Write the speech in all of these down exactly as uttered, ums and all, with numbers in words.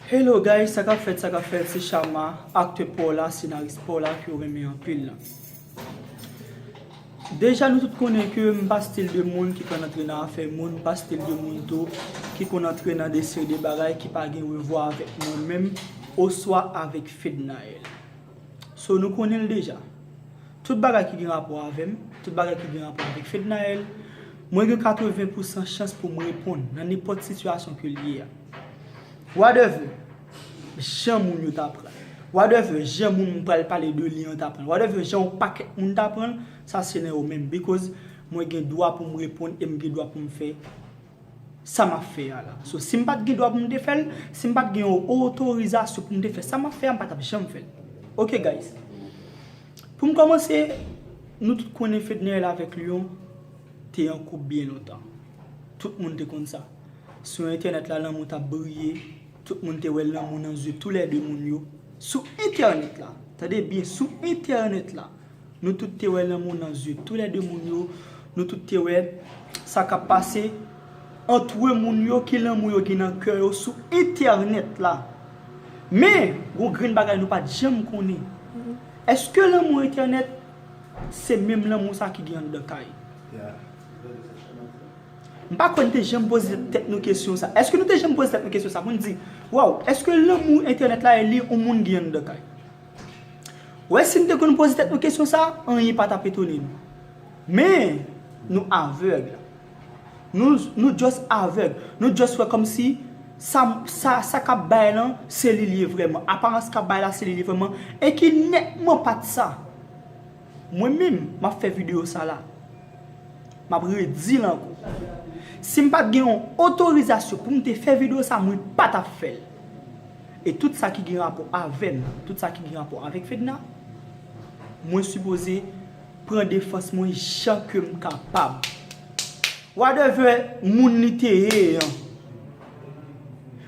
Hello guys, sa k ap fèt, sa k ap fèt, se Chama, aktè pa w la, senaris pa w la ke w renmen anpil lan. Deja nou tout konnen ke m pa stil de moun ki konn antre nan afè moun, m pa stil de moun tou ki konn antre nan de seri de bagay ki pa gen revwa avèk mwen menm oswa avèk Fednaelle. So nou konnen l deja. Tout bagay ki gen rapò avè m, tout bagay ki gen rapò avèk Fednaelle, mwen gen katreven pousan chans pou m reponn nan nenpòt sitiyasyon ke l ye a. Whatever jan moun yo ta pran l, whatever jan moun m pral pale de li an ta pran l, whatever jan yon pakèt moun ta pran l, sa se nan yo menm. Because mwen gen dwa pou m reponn e m gen dwa pou m fè sa m ap fè a la. So, si m pa t gen dwa pou m te fè l, si m pa t gen yon otorizasyon pou m te fè sa m ap fè a, m pa t ap janm fè l. Ok, guys. Pou m kòmanse, nou tout konnen Fednaelle avèk Lion te an koup byen lontan. Tout moun te konn sa. Sou entènèt la, lanmou t ap briye. Tout moun te wè lanmou nan zye toulède moun yo. Sou entènèt la. Tande byen, sou entènèt la. Nou tout te wè lanmou nan zye toulède moun yo. Nou tout te wè sa k ap pase ant moun yo, ki lanmou yo gen nan kè yo sou entènèt la. Men, gon grenn bagay nou pa t janm konnen. Èske lanmou entènèt se menm lanmou sa ki gen anndan kay? M pa kwè n te janm poze tèt nou kesyon sa. Èske nou te janm poze tèt nou kesyon sa pou n di, waw, èske lanmou entènèt la e li yon moun gen anndan kay? Wè, si n te konn poze tèt nou kesyon sa, anyen pa t ap etone nou. Men, nou avèg. Nou, nou just avèg. Nou just wè kòmsi sa, sa, sa k ap bay lan, se li l ye vrèman. Aparans k ap bay la, se li l ye vrèman. E ki nètman pa t sa. Mwen menm, m ap fè videyo sa la. M ap redi l ankò. Si m pa t gen yon otorizasyon pou m te fè videyo sa, mwen pa t ap fè l. E tout sa ki gen rapò avè m, tout sa ki gen rapò avèk Fedna, mwen sipoze pran defans mwen jan ke m kapab. Whatever moun li te ye an.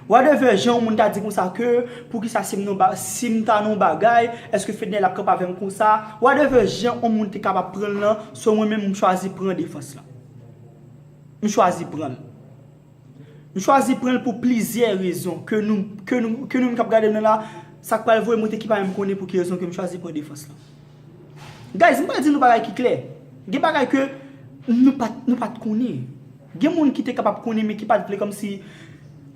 Whatever jan yon moun ta di konsa ke, poukisa si m nan ba-, si m ta nan yon bagay, èske Fednaelle ap kanpe avè m konsa? Whatever jan yon moun te kapab pran l lan, so mwen menm m chwazi pran defans lan. M chwazi pran l. M chwazi pran l pou plizyè rezon ke nou, ke nou, ke nou menm k ap gade m nan la, sa k pral voye monte ki pa menm konnen pou ki rezon ke m chwazi pran defans lan. Guys, m pral di nou bagay ki klè. Gen bagay ke nou pa t, nou pa t konnen. Gen moun ki te kapab konnen, men ki pa t vle kòmsi.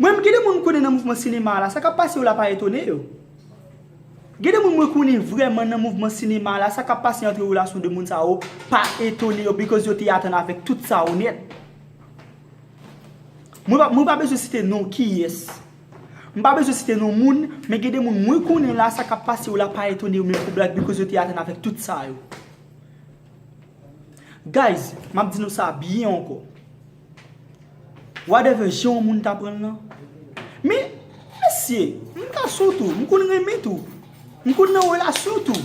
Mwen menm, gen de moun m konnen nan mouvman sinema a la, sa k ap pase yo la pa etone yo. Gen de moun mwen konnen vrèman nan mouvman sinema a la, sa k ap pase ant relasyon de moun sa yo pa etone yo, because yo te atann avèk tout sa yo nèt. Mwen pa, mwen pa bezwen site non kiyès. M pa bezwen site non moun, men gen de moun mwen konnen la, sa k ap pase yo la pa etone yo menm pou blag, because yo te atann avèk tout sa yo. Guys, m ap di nou sa byen ankò. Whatever jan yon moun ta pran l lan. Men, mesye, m gason tou, m konn renmen tou. M konn nan relasyon tou.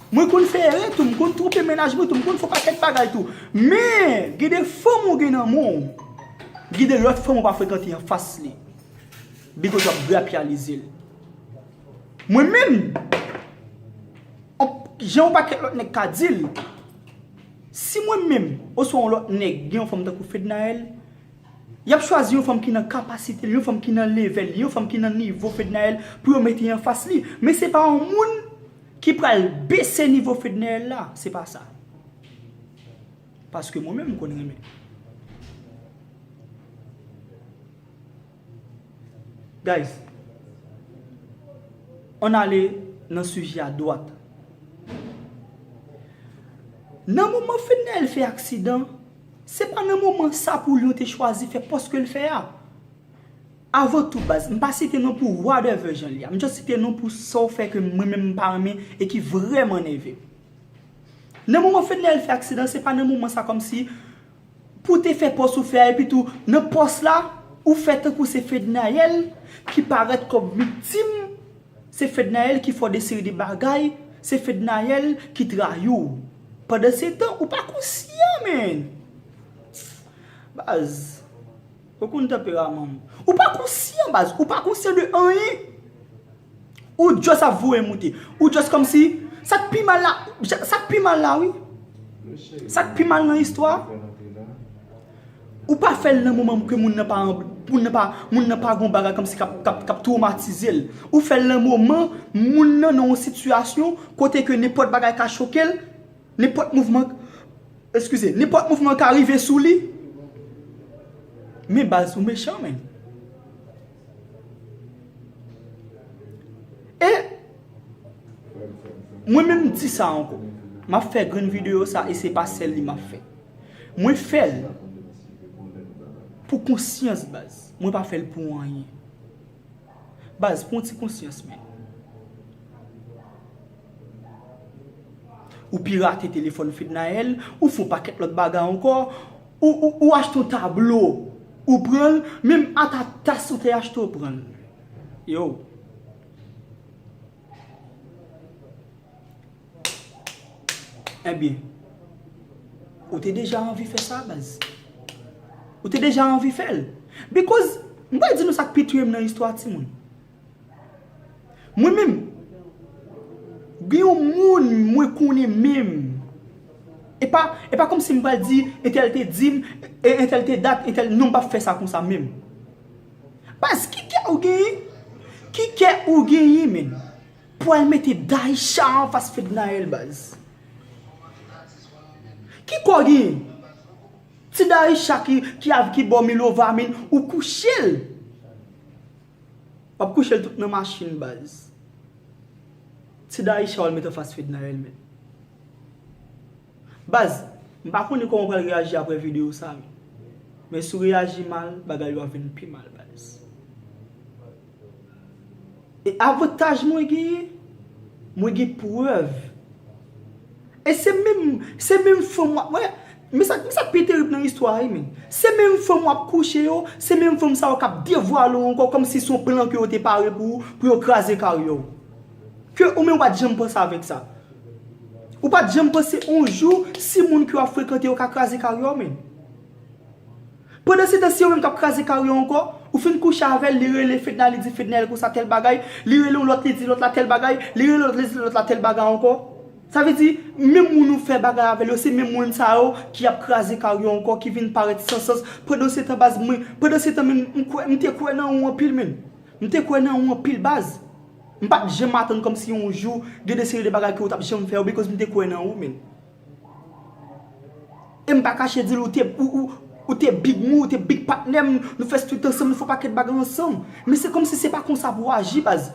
Mwen konn fè erè tou, m konn twonpe mennaj mwen tou, m konn fè yon pakèt bagay tou. Men, gen de fanm ou gen nan men w, gen de lòt fanm ou pa frekante anfas li. Because w ap grapyalize l. Mwen menm, on, jan yon pakèt lòt nèg ka di l, si mwen menm, oswa yon lòt nèg, gen yon fanm tankou Fednaelle, y ap chwazi yon fanm ki nan kapasite l, yon fanm ki nan level li, yon fanm ki nan nivo Fednaelle pou yo mete anfas li. Men se pa yon moun ki pral bese nivo Fednaelle la, se pa sa. Paske mwen menm m konn renmen. Guys, ann ale nan sijè a dwat. Nan moman Fednaelle fè aksidan, se pa nan moman sa pou Lion te chwazi fè pòs ke l fè a. Avan tou, baz, m pa site non pou whatever jan l ye a. M just site non pou sa w fè ke mwen menm m pa renmen e ki vrèman nève m. Nan moman Fednaelle fè aksidan, se pa nan moman sa kòmsi pou te fè pòs ou fè a, epi tou, nan pòs la, ou fè tankou se Fednaelle ki parèt kòm viktim, se Fednaelle ki fè w de seri de bagay, se Fednaelle ki trayi w. Pandansetan, ou pa konsyan, man. Baz, ou konn tanperaman m. Ou pa konsyan, baz, ou pa konsyan de anyen. Ou just ap voye moute. Ou just kòmsi, sa k pi mal la, sa k pi mal la, wi. Sa k pi mal nan istwa, ou pa fè l nan moman ke moun nan pa an, Moun nan pa, moun nan pa gon bagay kòmsi k ap, k ap, k ap twomatize l. Ou fè l nan moman, moun nan nan yon sitiyasyon kote ke nenpòt bagay ka choke l, nenpòt mouvman, eskize, nenpòt mouvman ka rive sou li. Men baz, ou mechan, menn. E mwen menm m di sa ankò. M ap fè grenn videyo sa e se pa sèl li m ap fè. Mwen fè l pou konsyans baz. Mwen pa fè l pou anyen. Baz, pran ti konsyans, menn. Ou pirate telefòn Fednaelle, ou fè yon pakèt lòt bagay ankò, ou, ou, ou achte yon tablo, ou pran l, menm ata tas ou te achte, ou pran l. Yo. Ebyen, ou te deja anvi fè sa, baz. Ou te deja anvi fè l. Because, m pral di nou sa k pi touye m nan istwa, timoun. Mwen menm, gen yon moun mwen konnen menm. E pa, e pa kòmsi m pral di, entèl te di m, e entèl te dat, entèl, non, m p ap fè sa konsa menm. Baz, ki kè ou genyen? Ki kè ou genyen, menn? Pou al mete Daïsha anfas Fednaelle, baz. Ki kè w genyen? Ti Daïsha ki, ki av-, ki ba w Milova, menn, ou kouche l. W ap kouche l tout nan machin, baz. Ti Daïsha w al mete anfas Fednaelle, menn. Baz, m pa konnen kòman w pral reyaji apre videyo sa, menn. Men si w reyaji mal, bagay yo ap vin pi mal, baz. E avantaj mwen genyen, mwen gen prèv. E se menm, se menm fanm w ap, wè, men sa, men sa k pi terib nan istwa a, wi, menn. Se menm fanm w ap kouche yo, se menm fanm sa yo k ap devwale w ankò, kòmsi se yon plan ke yo te pare pou ou, pou yo kraze karyè w. Ke ou menm ou pa t janm panse avèk sa. Ou pa t janm panse yon jou, si moun ke w ap frekante yo ka kraze karyè w, menn. Pandansetan, se yo menm k ap kraze karyè w ankò, ou fin kouche avè l, li rele Fedna, li di Fednaelle konsa tèl bagay, li rele yon lòt, li di lòt la tèl bagay, li rele lòt, li di lòt la tèl bagay ankò. Sa vle di, menm moun ou fè bagay avè l yo, se menm moun sa yo ki ap kraze karyè w ankò, ki vin parèt san sans. Pandansetan, baz, mwen, pandansetan, menm, m kwè, m te kwè nan ou anpil, menn. M te kwè nan ou anpil, baz. M pa t janm atann kòmsi yon jou, gen de seri de bagay ke ou t ap janm fè yo, because m te kwè nan ou, menn. E m pa kache di l ou te, ou, ou, ou te big mwen, ou te big patnè m, nou fè street ansanm, nou fè yon pakèt bagay ansanm. Men se kòmsi se pa konsa pou w aji, baz.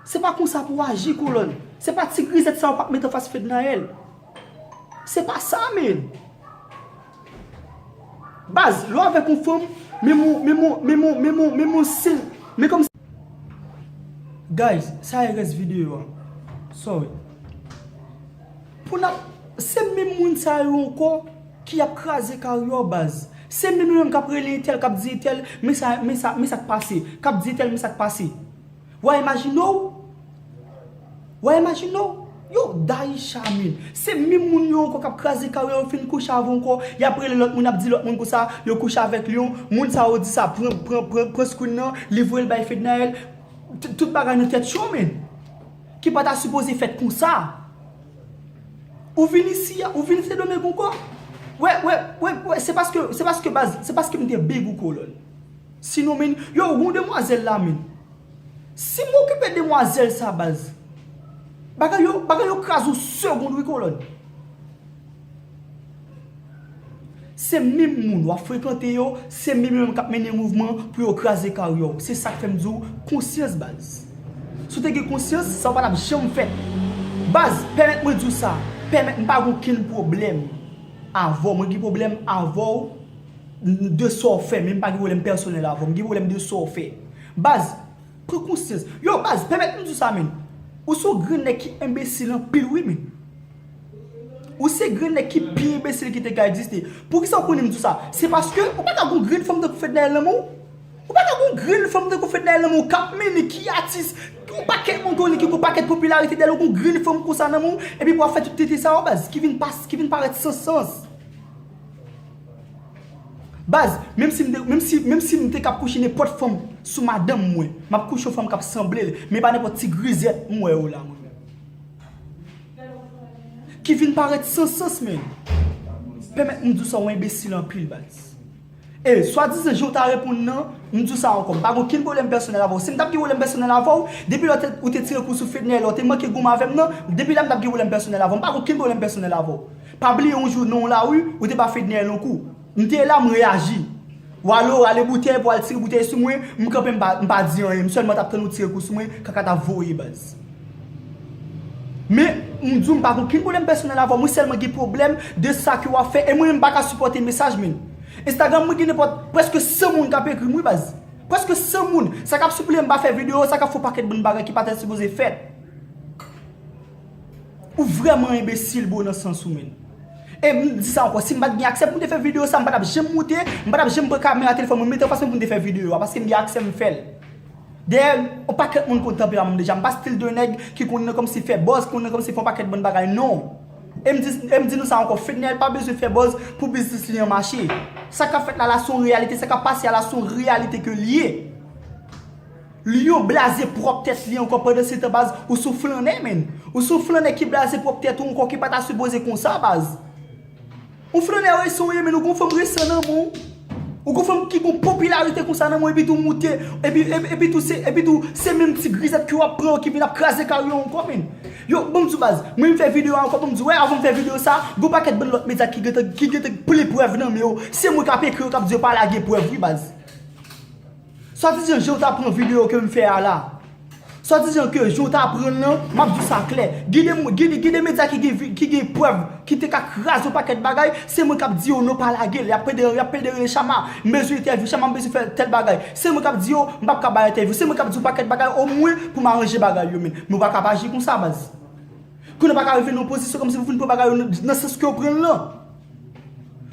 Se pa konsa pou w aji, kolòn. Se pa ti grizèt sa yo k ap mete anfas Fednaelle. Se pa sa, menn. Baz, lè w avèk yon fanm, menm yon, menm yon, menm yon, menm yon, menm yon sen, men kòm Guys, sa e rès videyo a. Sorry. Pou n ap, se menm moun sa yo ankò ki ap kraze karyè w, baz. Se menm yo menm k ap rele entèl, k ap di entèl, men sa, men sa, men sa k pase. K ap di entèl, men sa k pase. W a imajine w? W a imajine w? Yo, Daïsha, menn. Se menm moun yo ankò k ap kraze karyè yo, fin kouche avè w ankò. Y ap rele lòt moun, ap di lòt moun konsa, yo kouche avèk Lion. Moun sa yo di sa, pran, pran, pran, pran screen nan, li voye l bay Fednaelle. T-, tout bagay nan tèt yo, menn. Ki pa ta sipoze fèt konsa. Ou vin isi a, ou vin Sendomeng ankò. Wè, wè, wè, wè, se paske, se paske baz, se paske m te big ou, kolòn. Sinon, menn, yo, gon demwazèl la, menn. Si m okipe demwazèl sa, baz, bagay yo, bagay yo kraze yon segond, wi, kolòn. Se menm moun w ap frekante yo, se menm yo menm k ap mennen mouvman pou yo kraze karyè w. Se sa k fè m di w, konsyans, baz. Si w te gen konsyans, sa w pa t ap janm fèt. Baz, pèmèt mwen di w sa, pèmèt m pa gen okenn pwoblèm avè w. Mwen gen pwoblèm avè w de sa w fè, men m pa gen pwoblèm pèsonèl avè w. M gen pwoblèm de sa w fè. Baz, pran konsyans. Yo, baz, pèmèt m di w sa, menn. Ou se yon grenn nèg ki enbesil anpil, wi, menn. Ou se grenn nèg ki pi enbesil ki te ka egziste. Poukisa w konnen m di w sa? Se paske ou pa ka gon grenn fanm tankou Fednaelle nan men w. Ou pa ka gon grenn fanm tankou Fednaelle nan men w k ap mennen, ki atis, ki yon pakèt moun konnen, ki gon pakèt popilarite dèyè l, ou gon grenn fanm konsa nan men w, epi pou w ap fè tout tenten sa yo, baz, ki vin pas, ki vin parèt san sans. Baz, menm si m te, menm si, menm si m te k ap kouche nenpòt fanm sou madanm mwen, m ap kouche yon fanm k ap sanble l, men pa nenpòt ti grizèt m wè yo la, mwen menm. Ki vin parèt san sans, menn. Pèmèt m di w sa, w enbesil anpil, baz. E swadizan jan w ta reponn nan, m di w sa ankò, m pa gen okenn pwoblèm pèsonèl avè w. Si m t ap gen pwoblèm pèsonèl avè w, depi lè w te, ou te tire kou sou Fedner, lè w te manke goumen avè m nan, depi la m t ap gen pwoblèm pèsonèl avè w. M pa gen okenn pwoblèm pèsonèl avè w. Pa bliye yon jou nan yon lari, ou te ba Fedner yon kou. M te la, m reyaji. W ale, w rale boutèy, pou w al tire boutèy sou mwen, m kanpe, m pa, m pa di anyen. M sèlman t ap tann ou tire kou sou mwen, kaka t ap voye baz. Men, m di w, m pa gen okenn pwoblèm pèsonèl avè w, mwen sèlman gen pwoblèm de sa ke w ap fè, e mwen menm m pa ka sipòte mesaj, men. Instagram mwen gen nenpòt, prèske san moun k ap ekri m, wi baz. Prèske san moun. Sa k ap sipliye m pa fè videyo, sa k ap fè yon pakèt bann bagay ki pa t sipoze fèt. Ou vrèman enbesil, bro, nan sans ou, men. E m di sa ankò, si m pa t gen aksè pou m te fè videyo sa, m pa t ap janm moute, m pa t ap janm pran kamera telefòn mwen, mete anfas mwen pou m te fè videyo a, paske m gen aksè m fè l. Dayè, yon pakèt moun konn tanperaman m deja, m pa stil de nèg ki konn nan kòmsi fè buzz, konn nan kòmsi fè yon pakèt bann bagay, non. E m di, e m di nou sa ankò, Fedner pa bezwen fè buzz pou biznis li an mache. Sa k ap fèt la, la se yon reyalite, sa k ap pase a la se yon reyalite ke l ye. Li yon blaze pwòp tèt li ankò pandan se tan baz, ou se yon flannè, men. Ou se yon flannè ki blaze pwòp tèt ou ankò ki pa ta sipoze konsa baz. Yon flannè resan w ye, men ou gon fanm resan nan men w. Ou gon fanm ki gon popilarite konsa nan men w, epi tou moute, epi, epi, epi tou se, epi tou se menm ti grizèt ke w ap pran yo ki vin ap kraze karyè w ankò, men. Yo, ban m di w baz, mwen m fè videyo a ankò, ban m di w, wè, avan m fè videyo sa, gon pakèt bann lòt medya ki gentan, ki gentan plen prèv nan men yo. Se mwen k ap ekri yo, k ap di yo pa lage prèv, wi baz. Swadizan jan w ta pran videyo ke m fè a la. Swadizan ke jan w ta pran l lan, m ap di w sa klè. Gen de, gen de, gen de medya ki gen, vi- ki gen prèv, ki te ka kraze yon pakèt bagay, se mwen k ap di yo non pa lage l. Y ap plede, y ap plede rele Chama, m bezwen entèvyou Chama, m bezwen fè tèl bagay. Se mwen k ap di yo, m p ap ka bay entèvyou. Se mwen k ap di yon pakèt bagay omwen pou m aranje bagay yo, men. Men w pa ka pa aji konsa, baz. Kounye a pa ka rive nan yon pozisyon kòmsi pou vin pran bagay yo nan, nan sans ke w pran l lan.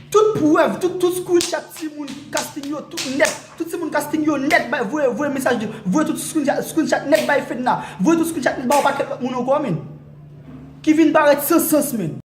Tout prèv, tout, tout screenshot timoun casting yo, tout nèt, tout timoun casting yo nèt, bay, voye, voye mesaj de, voye tout screenshot, screenshot nèt bay Fedna, voye tout screenshot nèt bay yon pakèt lòt moun ankò, men. Ki vin parèt san sans, men.